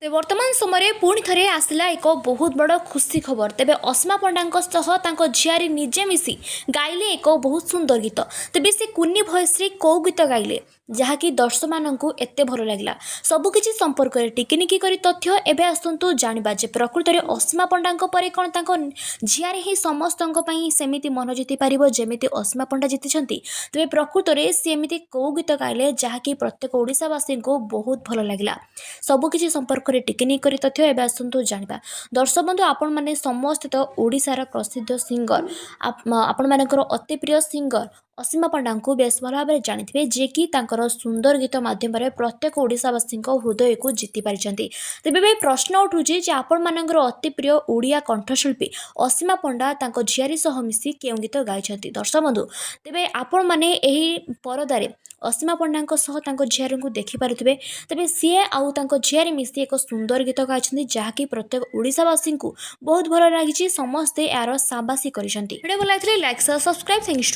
ତେବେ ବର୍ତ୍ତମାନ ସମୟରେ ପୁଣି ଥରେ ଆସିଲା ଏକ ବହୁତ ବଡ଼ ଖୁସି ଖବର। ତେବେ ଅସୀମା ପଣ୍ଡାଙ୍କ ସହ ତାଙ୍କ ଝିଆରୀ ନିଜେ ମିଶି ଗାଇଲେ ଏକ ବହୁତ ସୁନ୍ଦର ଗୀତ। ତେବେ ସେ କୁନି ଭଏସ୍ରେ କେଉଁ ଗୀତ ଗାଇଲେ, ଯାହାକି ଦର୍ଶକମାନଙ୍କୁ ଏତେ ଭଲ ଲାଗିଲା, ସବୁକିଛି ସମ୍ପର୍କରେ ଟିକିନିକି କରି ତଥ୍ୟ ଏବେ ଆସନ୍ତୁ ଜାଣିବା ଯେ ପ୍ରକୃତରେ ଅସୀମା ପଣ୍ଡାଙ୍କ ପରେ କ'ଣ ତାଙ୍କ ଝିଆରୀ ହିଁ ସମସ୍ତଙ୍କ ପାଇଁ ସେମିତି ମନ ଜିତିପାରିବ, ଯେମିତି ଅସୀମା ପଣ୍ଡା ଜିତିଛନ୍ତି? ତେବେ ପ୍ରକୃତରେ ସେ ଏମିତି କେଉଁ ଗୀତ ଗାଇଲେ, ଯାହାକି ପ୍ରତ୍ୟେକ ଓଡ଼ିଶାବାସୀଙ୍କୁ ବହୁତ ଭଲ ଲାଗିଲା, ସବୁକିଛି ସମ୍ପର୍କରେ ଟିକିନିକି କରି ତଥ୍ୟ ଏବେ ଆସନ୍ତୁ ଜାଣିବା। ଦର୍ଶକ ବନ୍ଧୁ, ଆପଣମାନେ ସମସ୍ତେ ତ ଓଡ଼ିଶାର ପ୍ରସିଦ୍ଧ ସିଙ୍ଗର, ଆପଣମାନଙ୍କର ଅତି ପ୍ରିୟ ସିଙ୍ଗର ଅସୀମା ପଣ୍ଡାଙ୍କୁ ବେଶ ଭଲ ଭାବରେ ଜାଣିଥିବେ, ଯିଏକି ତାଙ୍କର ସୁନ୍ଦର ଗୀତ ମାଧ୍ୟମରେ ପ୍ରତ୍ୟେକ ଓଡ଼ିଶାବାସୀଙ୍କ ହୃଦୟକୁ ଜିତି ପାରିଛନ୍ତି। ତେବେ ଏବେ ପ୍ରଶ୍ନ ଉଠୁଛି ଯେ ଆପଣମାନଙ୍କର ଅତି ପ୍ରିୟ ଓଡ଼ିଆ କଣ୍ଠଶିଳ୍ପୀ ଅସୀମା ପଣ୍ଡା ତାଙ୍କ ଝିଆରୀ ସହ ମିଶି କେଉଁ ଗୀତ ଗାଇଛନ୍ତି? ଦର୍ଶକ ବନ୍ଧୁ, ତେବେ ଆପଣମାନେ ଏହି ପରଦାରେ ଅସୀମା ପଣ୍ଡାଙ୍କ ସହ ତାଙ୍କ ଝିଆରୀଙ୍କୁ ଦେଖିପାରୁଥିବେ। ତେବେ ସିଏ ଆଉ ତାଙ୍କ ଝିଆରୀ ମିଶି ଏକ ସୁନ୍ଦର ଗୀତ ଗାଇଛନ୍ତି, ଯାହାକି ପ୍ରତ୍ୟେକ ଓଡ଼ିଶାବାସୀଙ୍କୁ ବହୁତ ଭଲ ଲାଗିଛି। ସମସ୍ତେ ଏହାର ସାବାସୀ କରିଛନ୍ତି। ଭିଡ଼ିଓ ଭଲ ଲାଗିଥିଲେ ଲାଇକ୍, ସବସ୍କ୍ରାଇବ୍। Thanks.